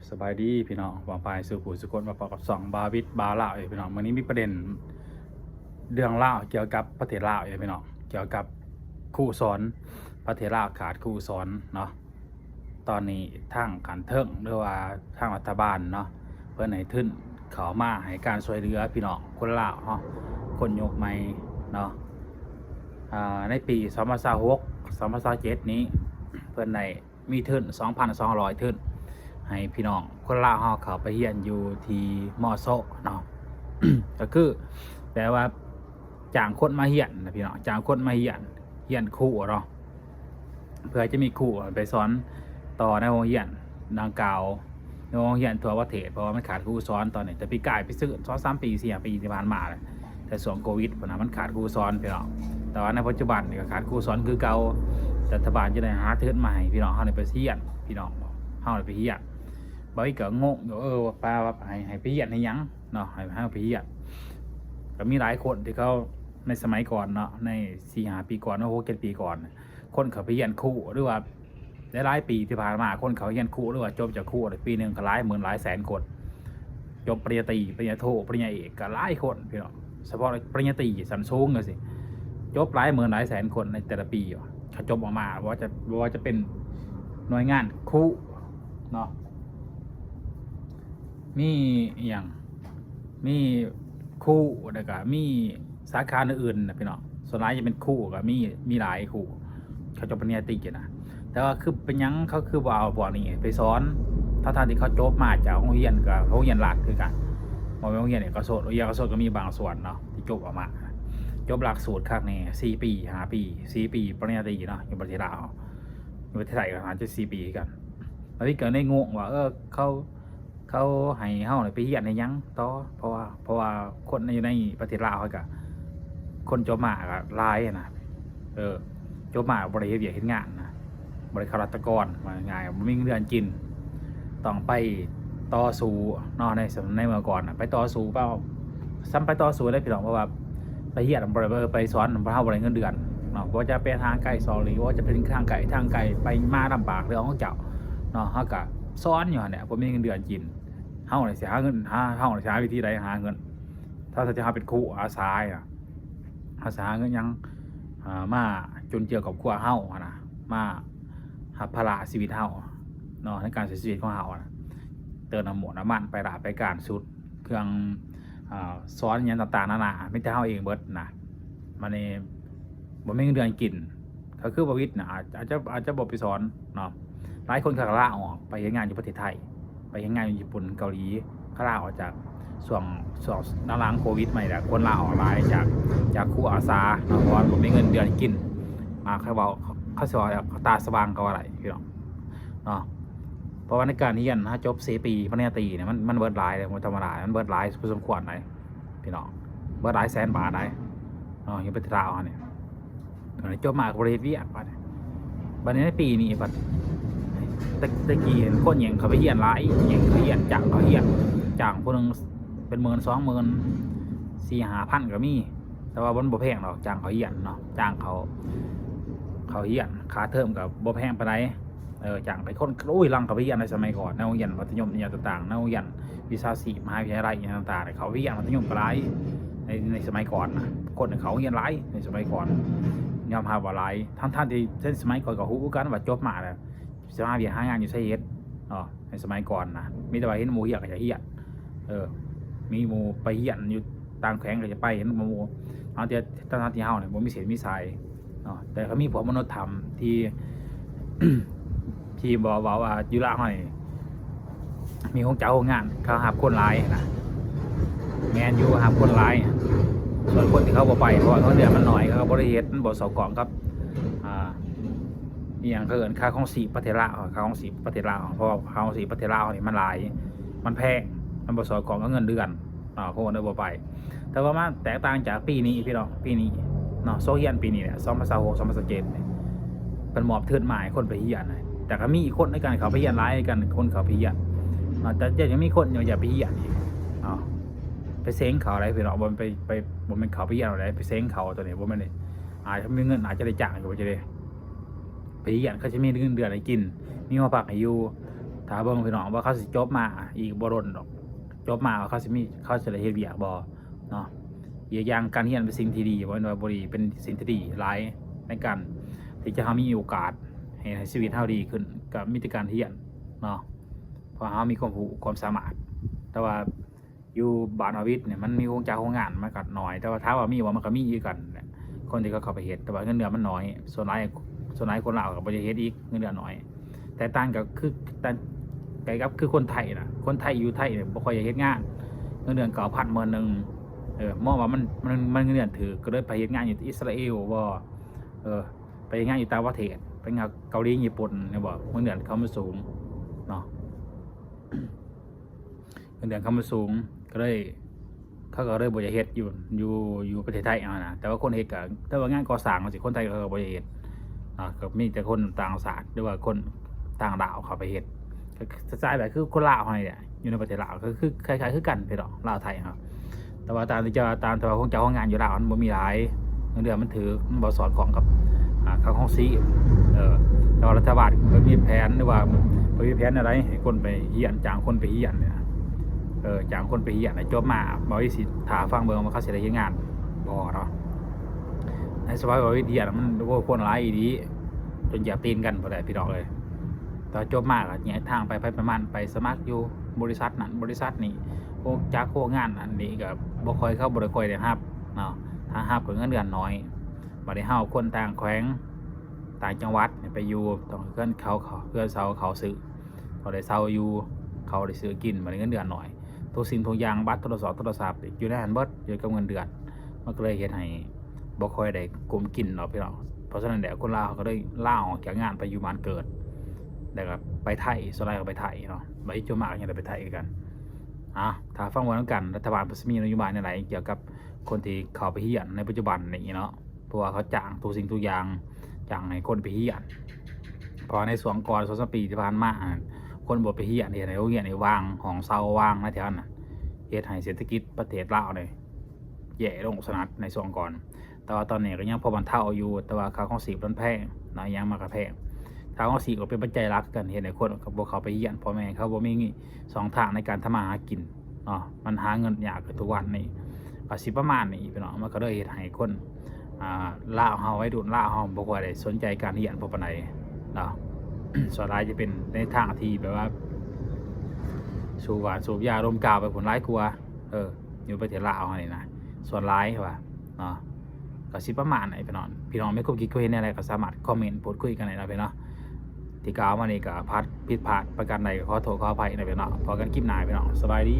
ສະບາຍດີພີ່ນ້ອງ ປ້ອງປາຍສູ່ຜູ້ສູ່ຄົນ ມາພົບກັບຊ່ອງບາວິດບາລາວອີກພີ່ນ້ອງ. ມື້ນີ້ມີປະເດັນເລື່ອງລາວກ່ຽວກັບປະເທດລາວອີກພີ່ນ້ອງ ກ່ຽວກັບຄູສອນ ປະເທດລາວຂາດຄູສອນເນາະ. ຕອນນີ້ທາງຂັ້ນເທິງ ຫຼືວ່າທາງລັດຖະບານເນາະ ເພິ່ນໃຫ້ທຶນເຂົ້າມາໃຫ້ການຊ່ວຍເຫຼືອພີ່ນ້ອງຄົນລາວເຮົາ ຄົນຍຸກໃໝ່ເນາະ. ອາ ໃນປີສອງພັນຊາວຫົກ ສອງພັນຊາວເຈັດນີ້ ເພິ່ນໄດ້ ມີທຶນສອງພັນສອງຮ້ອຍທຶນ ໃຫ້ພີ່ນ້ອງຄົນລາວເຮົາເຂົ້າໄປຮຽນຢູ່ທີ່ ມຊ ເນາະ ກໍຄືແປວ່າຈ້າງຄົນມາຮຽນນະພີ່ນ້ອງ ຈ້າງຄົນມາຮຽນ ຮຽນຄູເນາະ ເພື່ອຈະມີຄູໄປສອນຕໍ່ໃນໂຮງຮຽນດັ່ງກ່າວ ໃນໂຮງຮຽນທົ່ວປະເທດ ເພາະວ່າມັນຂາດຄູສອນຕອນນີ້. ແຕ່ປີກາຍໄປຊື້ ສອງສາມປີ ສີ່ຫ້າປີທີ່ຜ່ານມາ ແຕ່ຊ່ວງໂຄວິດພຸ້ນນະ ມັນຂາດຄູສອນພີ່ນ້ອງ. ແຕ່ວ່າໃນປັດຈຸບັນນີ້ກໍຂາດຄູສອນຄືເກົ່າ ລັດຖະບານຈະໄດ້ຫາທຶນມາໃຫ້ພີ່ນ້ອງເຮົາໄດ້ໄປຮຽນ ພີ່ນ້ອງເຮົາໄດ້ໄປຮຽນ. ບາງທີກໍງົງຢູ່ ເອີ ວ່າ ວ່າໃຫ້ ໃຫ້ໄປຮຽນເຮັດຫຍັງເນາະ ໃຫ້ເຮົາໄປຮຽນ. ກໍມີຫຼາຍຄົນທີ່ເຂົາ ໃນສະໄໝກ່ອນເນາະ ໃນສີ່ຫ້າປີກ່ອນເນາະ ຫົກເຈັດປີກ່ອນ ຄົນເຂົາໄປຮຽນຄູ ຫຼືວ່າ ຫຼາຍໆປີທີ່ຜ່ານມາ ຄົນເຂົາຮຽນຄູ ຫຼືວ່າຈົບຈາກຄູ ປີໜຶ່ງກໍຫຼາຍໝື່ນຫຼາຍແສນຄົນ ຈົບປະລິນຍາຕີ ປະລິນຍາໂທ ປະລິນຍາເອກ ກໍຫຼາຍຄົນພີ່ນ້ອງ. ສະເພາະປະລິນຍາຕີຊັ້ນສູງຈັ່ງຊີ້ ຈົບຫຼາຍໝື່ນຫຼາຍແສນຄົນໃນແຕ່ລະປີ ເຂົາຈົບອອກມາ ບໍ່ວ່າຈະ ບໍ່ວ່າຈະເປັນໜ່ວຍງານຄູເນາະ ມີອີ່ຫຍັງ ມີຄູ ແລ້ວກໍມີສາຂາອື່ນໆນະພີ່ນ້ອງ. ສ່ວນຫຼາຍຈະເປັນຄູ ກໍມີ ມີຫຼາຍຄູ ເຂົາຈົບປະລິນຍາຕີນະ. ແຕ່ວ່າຄືເປັນຫຍັງເຂົາຄືບໍ່ເອົາພວກນີ້ໄປສອນ ທັງໆທີ່ເຂົາຈົບມາຈາກໂຮງຮຽນ ກໍໂຮງຮຽນລັດຄືກັນ ບໍ່ແມ່ນໂຮງຮຽນເອກະຊົນ. ໂຮງຮຽນເອກະຊົນກໍມີບາງສ່ວນເນາະ ທີ່ຈົບອອກມາ ຈົບຫຼັກສູດຄັກແນ່ ສີ່ປີ ຫ້າປີ ສີ່ປີ ປະລິນຍາຕີເນາະ ຢູ່ປະເທດລາວ ຢູ່ປະເທດໄທກໍອາດຈະສີ່ປີຄືກັນ. ບາງທີກໍໄດ້ງົງວ່າ ເອີ ເຂົາ ເຂົາໃຫ້ເຮົາໄປຮຽນເຮັດຫຍັງຕໍ່ ເພາະວ່າ ເພາະວ່າຄົນຢູ່ໃນປະເທດລາວເຮົາກະ ຄົນຈົບມາກະຫຼາຍນະ ເອີ ຈົບມາບໍ່ໄດ້ເຮັດວຽກເຮັດງານນະ ບໍ່ໄດ້ເຂົ້າລັດຖະກອນ ວ່າງ່າຍໆ ບໍ່ມີເງິນເດືອນກິນ ຕ້ອງໄປຕໍ່ສູ້ເນາະ ໃນ ໃນເມື່ອກ່ອນນະ ໄປຕໍ່ສູ້ ໄປ ສ່ຳໄປຕໍ່ສູ້ເດ້ພີ່ນ້ອງ ເພາະວ່າໄປຮຽນ ບໍ່ໄດ້ ໄປສອນ ເຮົາບໍ່ໄດ້ເງິນເດືອນເນາະ ບໍ່ວ່າຈະເປັນທາງໄກສອນຫຼີ ບໍ່ວ່າຈະເປັນທາງໃກ້ທາງໄກ ໄປມາລຳບາກເລື່ອງຂອງເຈົ້າເນາະ ເຮົາກະ ສອນຢູ່ຫັ້ນແຫຼະ ບໍ່ມີເງິນເດືອນກິນ. ເຮົານີ້ຊິຫາເງິນ ຫາ ເຮົານີ້ຊິຫາວິທີໃດຫາເງິນ ຖ້າ ຖ້າເຮົາເປັນຄູອາສານະ ເຮົາຊິຫາເງິນຫຍັງ ເອີ ມາຈຸນເຈືອຄອບຄົວເຮົາຫັ້ນນະ ມາຮັບພາລະຊີວິດເຮົາເນາະ ໃນການໃຊ້ຊີວິດຂອງເຮົານະ. ເຕີມນ້ຳມັນ ນ້ຳມັນ ໄປລາໄປການ ຊຸດ ເຄື່ອງ ອາ ສອນຫຍັງຕ່າງໆນານາ ມີແຕ່ເຮົາເອງເບິດນະ. ບາດນີ້ ບໍ່ມີເງິນເດືອນກິນ ກໍຄືບໍ່ວິດນະ ອາດ ອາດຈະ ອາດຈະບໍ່ໄປສອນເນາະ. ຫຼາຍຄົນເຂົາກໍລາອອກໄປເຮັດງານຢູ່ປະເທດໄທ ໄປເຮັດງານຢູ່ຍີ່ປຸ່ນ ເກົາຫຼີ ເຂົາລາອອກຈາກຊ່ວງ ຊ່ວງຫຼັງໆໂຄວິດມານີ້ແຫຼະ ຄົນລາອອກຫຼາຍຈາກ ຈາກຄູອາສາເນາະ ເພາະວ່າບໍ່ມີເງິນເດືອນກິນ. ອາ ເຂົາເວົ້າ ເຂົາຊິເວົ້າຕາສະຫວ່າງກໍວ່າໄດ້ພີ່ນ້ອງເນາະ. ເພາະວ່າໃນການຮຽນ ເຮົາຈົບສີ່ປີປະລິນຍາຕີນີ້ ມັນ ມັນເບິດຫຼາຍເດ້ ບໍ່ທຳມະດາ ມັນເບິດຫຼາຍພໍສົມຄວນໃດ ພີ່ນ້ອງ ເບິດຫຼາຍແສນບາດໄດ໋ເນາະ ຢູ່ປະເທດລາວເຮົານີ້. ຈົບມາກໍບໍ່ໄດ້ເຮັດວຽກ ບາດນີ້ ບາດນີ້ໃນປີນີ້ ບາດ ແຕ່ ແຕ່ກີ້ເຫັນຄົນແຫ່ງເຂົ້າໄປຮຽນຫຼາຍ ແຫ່ງເຂົ້າໄປຮຽນ ຈ້າງເຂົາຮຽນ ຈ້າງຜູ້ໜຶ່ງເປັນໝື່ນ ສອງໝື່ນ ສີ່ຫ້າພັນກໍມີ ແຕ່ວ່າມັນບໍ່ແພງດອກ ຈ້າງເຂົາຮຽນເນາະ ຈ້າງເຂົາ ເຂົາຮຽນ ຄ່າເທີມກໍບໍ່ແພງປານໃດ. ເອີ ຈ້າງໄປຄົນ ໂອ້ຍ ຫຼັ່ງເຂົ້າໄປຮຽນໃນສະໄໝກ່ອນ ໃນໂຮງຮຽນມັດທະຍົມ ອີ່ຫຍັງຕ່າງໆ ໃນໂຮງຮຽນວິຊາຊີບ ມະຫາວິທະຍາໄລ ອີ່ຫຍັງຕ່າງໆ ເຂົາໄປຮຽນມັດທະຍົມກໍຫຼາຍ ໃນ ໃນສະໄໝກ່ອນນະ ຄົນເຂົ້າໂຮງຮຽນຫຼາຍໃນສະໄໝກ່ອນ ຍອມຮັບວ່າຫຼາຍ. ທັງໆທີ່ໃນສະໄໝກ່ອນກໍຮູ້ຄືກັນວ່າຈົບມາແລ້ວຊິຫາວຽກຫາງານຢູ່ໃສເຮັດເນາະ ໃນສະໄໝກ່ອນນະ ມີແຕ່ວ່າເຫັນໝູ່ຮຽນກໍຢາກຮຽນ ເອີ ມີໝູ່ໄປຮຽນຢູ່ຕ່າງແຂວງກໍຈະໄປ ເຫັນໝູ່ ເຮົາ ແຕ່ທັງໆທີ່ເຮົານີ້ບໍ່ມີເສັ້ນມີສາຍ ເນາະ ແຕ່ກໍມີພວກມະນຸດທຳທີ່ ທີ່ບອກ ເວົ້າວ່າຢູ່ລາວເຮົານີ້ມີໂຮງຈັກໂຮງງານ ເຂົາຮັບຄົນຫຼາຍນະ. ແມ່ນຢູ່ ຮັບຄົນຫຼາຍ ສ່ວນຄົນທີ່ເຂົາບໍ່ໄປ ເພາະວ່າເງິນເດືອນມັນໜ້ອຍ ເຂົາກໍບໍ່ໄດ້ເຮັດ ມັນບໍ່ສອດຄ່ອງກັບ ອ່າ ອີ່ຫຍັງເຂົາເອີ້ນ ຄ່າຄອງຊີບປະເທດລາວ ຄ່າຄອງຊີບປະເທດລາວ ເພາະວ່າຄ່າຄອງຊີບປະເທດລາວນີ້ມັນຫຼາຍ ມັນແພງ ມັນບໍ່ສອດຄ່ອງກັບເງິນເດືອນ ເນາະ ພວກເຮົາເລີຍບໍ່ໄປ. ແຕ່ວ່າມາແຕກຕ່າງຈາກປີນີ້ພີ່ນ້ອງ ປີນີ້ເນາະ ໂຊຮຽນປີນີ້ແຫຼະ ສອງພັນຊາວຫົກ ສອງພັນຊາວເຈັດນີ້ ເພິ່ນມອບທຶນມາໃຫ້ຄົນໄປຮຽນ ແຕ່ກໍມີຄົນໃນການເຂົ້າໄປຮຽນຫຼາຍກັນ ຄົນເຂົ້າໄປຮຽນເນາະ ແຕ່ຍັງມີຄົນຍັງຢາກໄປຮຽນອີກເນາະ ໄປເສັງເຂົາໄດ໋ພີ່ນ້ອງ ບໍ່ແມ່ນໄປ ໄປ ບໍ່ແມ່ນເຂົ້າໄປຮຽນເອົາໄດ໋ ໄປເສັງເຂົາ ໂຕນີ້ບໍ່ແມ່ນ ອາດຈະມີເງິນ ອາດຈະໄດ້ຈ້າງຢູ່ ບໍ່ຈະໄດ້ ໄປຮຽນ ເຂົາຈະມີເງິນເດືອນໃຫ້ກິນ ມີຫໍພັກໃຫ້ຢູ່ ຖ້າເບິ່ງພີ່ນ້ອງວ່າເຂົາຊິຈົບມາອີກບໍ່ດົນດອກ, ຈົບມາວ່າເຂົາຊິມີ ເຂົາຊິໄດ້ເຮັດວຽກບໍ່ເນາະ. ອີກຢ່າງການຮຽນເປັນສິ່ງທີ່ດີ, ບໍ່ແມ່ນວ່າບໍ່ດີ, ເປັນສິ່ງທີ່ດີຫຼາຍໃນການທີ່ຈະເຮົາມີໂອກາດໃຫ້ ໃຫ້ຊີວິດເຮົາດີຂຶ້ນ, ກໍມີແຕ່ການຮຽນເນາະ, ເພາະເຮົາມີຄວາມຮູ້ຄວາມສາມາດ. ແຕ່ວ່າ ຢູ່ບ້ານອາວິດນີ້ມັນມີໂຮງຈັກໂຮງງານມັນກໍໜ້ອຍ, ແຕ່ວ່າຖາມວ່າມີບໍ່ ມັນກໍມີຄືກັນແຫຼະ ຄົນທີ່ເຂົາເຂົ້າໄປເຮັດ, ແຕ່ວ່າເງິນເດືອນມັນໜ້ອຍ. ສ່ວນຫຼາຍ ສ່ວນຫຼາຍຄົນລາວກໍບໍ່ຢາກເຮັດອີກ, ເງິນເດືອນໜ້ອຍ. ແຕກຕ່າງກໍຄື ຕ່າງ ແຕ່ກັບຄືຄົນໄທນະ, ຄົນໄທຢູ່ໄທນີ້ບໍ່ຄ່ອຍຢາກເຮັດງານ, ເງິນເດືອນເກົ້າພັນ ໝື່ນໜຶ່ງ. ເອີ ມອງວ່າມັນ ມັນ ມັນເງິນເດືອນຖືກ ກໍເລີຍໄປເຮັດງານຢູ່ອິດສະຣາເອວບໍ, ເອີ ໄປເຮັດງານຢູ່ຕ່າງປະເທດ, ໄປງານເກົາຫຼີ ຍີ່ປຸ່ນນີ້ບໍ, ເງິນເດືອນເຂົາມັນສູງເນາະ. ເງິນເດືອນເຂົາມັນສູງ ກໍເລີຍ ເຂົາກໍເລີຍບໍ່ຢາກເຮັດຢູ່ ຢູ່ ຢູ່ປະເທດໄທເຮົານະ. ແຕ່ວ່າຄົນເຮັດກໍ ແຕ່ວ່າງານກໍ່ສ້າງຈັ່ງຊີ້ ຄົນໄທເຂົາກໍບໍ່ຢາກເຮັດເນາະ, ກໍມີແຕ່ຄົນຕ່າງຊາດ ຫຼືວ່າຄົນຕ່າງດ້າວເຂົ້າໄປເຮັດ. ກໍສະໄຕລ໌ແບບຄືຄົນລາວເຮົານີ້ແຫຼະ, ຢູ່ໃນປະເທດລາວກໍຄືຄ້າຍໆຄືກັນພີ່ນ້ອງ ລາວໄທເຮົາ. ແຕ່ວ່າຕາມທີ່ເຈົ້າ ຕາມທີ່ວ່າໂຮງຈັກໂຮງງານຢູ່ລາວມັນບໍ່ມີຫຼາຍ, ເງິນເດືອນມັນຖືກ, ມັນບໍ່ສອດຄ່ອງກັບ ອ່າ ຄ່າຄອງຊີບ. ເອີ ແຕ່ວ່າລັດຖະບານເພິ່ນມີແຜນ ຫຼືວ່າເພິ່ນມີແຜນແນວໃດໃຫ້ຄົນໄປຮຽນ, ຈ້າງຄົນໄປຮຽນນີ້ນະ. ເອີ ຈ້າງຄົນໄປຮຽນໃຫ້ຈົບມາ ບໍ່ມີສິດຖ້າຟັງເບິ່ງວ່າເຂົາຊິໄດ້ເຮັດງານບໍ່ເນາະ. ໃນສະພາບວ່າວິທະຍາມັນ ໂອ້ ຄົນຫຼາຍອີ່ຫຼີ ຈົນຢາກຕີນກັນພຸ້ນແຫຼະພີ່ນ້ອງເອີຍ. ແຕ່ຈົບມາກໍແຍກທາງໄປ ໃຜໄປມັນ ໄປສະໝັກຢູ່ບໍລິສັດນັ້ນບໍລິສັດນີ້, ໂຮງຈັກໂຮງງານອັນນີ້ກໍບໍ່ຄ່ອຍ ເຂົາບໍ່ໄດ້ຄ່ອຍໄດ້ຮັບເນາະ, ຖ້າຮັບກໍເງິນເດືອນໜ້ອຍ. ບັດນີ້ເຮົາຄົນຕ່າງແຂວງຕ່າງຈັງຫວັດນີ້ໄປຢູ່ ຕ້ອງເຮືອນເຊົ່າ ເຮືອນເຊົ່າເຂົາຊື້, ເຂົາໄດ້ເຊົ່າຢູ່ ເຂົາໄດ້ຊື້ກິນ, ບັດນີ້ເງິນເດືອນໜ້ອຍ. ທຸກສິ່ງທຸກຢ່າງ ບັດໂທລະສັບ ໂທລະສັບຢູ່ໃນຫັ້ນເບິດ ຢູ່ກັບເງິນເດືອນ, ມັນກໍເລີຍເຮັດໃຫ້ ບໍ່ຄ່ອຍໄດ້ກຸມກິນເນາະພີ່ນ້ອງ. ເພາະສະນັ້ນແຫຼະ ຄົນລາວເຮົາກໍເລີຍລາອອກຈາກງານໄປຢູ່ບ້ານເກີດ ແລ້ວກໍໄປໄທ, ສ່ວນຫຼາຍກໍໄປໄທເນາະ, ບາງທີສ່ວນມາກກໍຍັງໄດ້ໄປໄທຄືກັນ. ອ່າ ຖ້າຟັງເບິ່ງນຳກັນ ລັດຖະບານເພິ່ນຊິມີນະໂຍບາຍແນວໃດກ່ຽວກັບຄົນທີ່ເຂົ້າໄປຮຽນໃນປັດຈຸບັນນີ້ເນາະ, ເພາະວ່າເຂົາຈ້າງທຸກສິ່ງທຸກຢ່າງ, ຈ້າງໃຫ້ຄົນໄປຮຽນ. ເພາະວ່າໃນຊ່ວງກ່ອນ ສອງສາມປີທີ່ຜ່ານມາ ຄົນບໍ່ໄປຮຽນ, ເຮັດໃຫ້ໂຮງຮຽນນີ້ວ່າງ, ຫ້ອງເຊົ່າວ່າງໃນແຖວນັ້ນ, ເຮັດໃຫ້ເສດຖະກິດປະເທດລາວນີ້ແຍ່ລົງສະໜັດໃນຊ່ວງກ່ອນ. ແຕ່ວ່າຕອນນີ້ກໍຍັງພໍບັນເທົາຢູ່, ແຕ່ວ່າຄ່າຄອງຊີບມັນແພງເນາະ, ຫຍັງມັນກໍແພງ. ຄ່າຄອງຊີບກໍເປັນປັດໄຈຫຼັກຄືກັນ ເຮັດໃຫ້ຄົນກໍບໍ່ເຂົ້າໄປຮຽນ, ພໍ່ແມ່ເຂົາບໍ່ມີຊ່ອງທາງໃນການທຳມາຫາກິນເນາະ, ມັນຫາເງິນຍາກຂຶ້ນທຸກວັນນີ້. ກໍຊິປະມານນີ້ພີ່ນ້ອງ, ມັນກໍເລີຍເຮັດໃຫ້ຄົນ ອ່າ ລາວເຮົາ ໄວລຸ້ນລາວເຮົາບໍ່ຄ່ອຍໄດ້ສົນໃຈການຮຽນພໍປານໃດເນາະ. ສ່ວນຫຼາຍຈະເປັນໃນທາງທີ່ແບບວ່າ ສູບຫວານສູບຢາ ລົມກາວໄປພຸ້ນຫຼາຍກວ່າ. ເອີ ຢູ່ປະເທດລາວເຮົານີ້ນະ ສ່ວນຫຼາຍວ່າເນາະ. ກໍຊິປະມານນີ້ພີ່ນ້ອງ, ພີ່ນ້ອງມີຄວາມຄິດຄວາມເຫັນແນວໃດກໍສາມາດຄອມເມັນພູດຄຸຍກັນໄດ້ເນາະພີ່ນ້ອງ. ທີ່ກ່າວມານີ້ກໍພາດ ຜິດພາດປະການໃດກໍຂໍໂທດຂໍອະໄພນະພີ່ນ້ອງ. ພໍ້ກັນຄລິບໜ້າພີ່ນ້ອງ, ສະບາຍດີ.